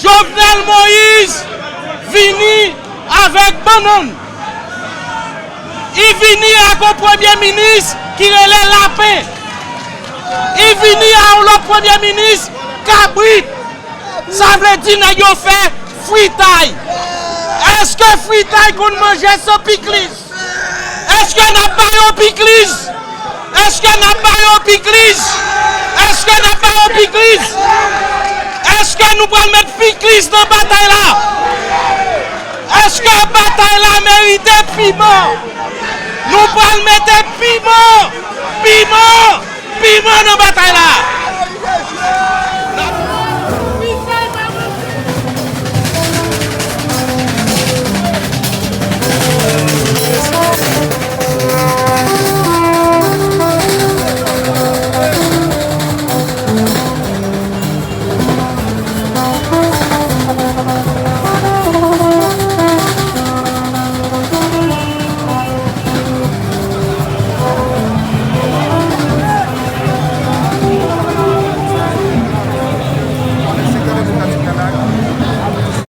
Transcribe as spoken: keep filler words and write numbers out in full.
Jovenel Moïse vini avèk bannann. Li vini ak yon premye minis ki rele lapen. Li vini ak yon lòt premye minis kabrit. Sa vle di nèg yo fè fritay. Èske fritay konn manje san pikliz? Èske n ap ba yo pikliz? Èske n ap ba yo pikliz? Èske n ap ba yo pikliz? Èske nou pral met pikliz nan batay la? Èske batay la merite piman? Nou pral mete piman, piman, piman nan batay la.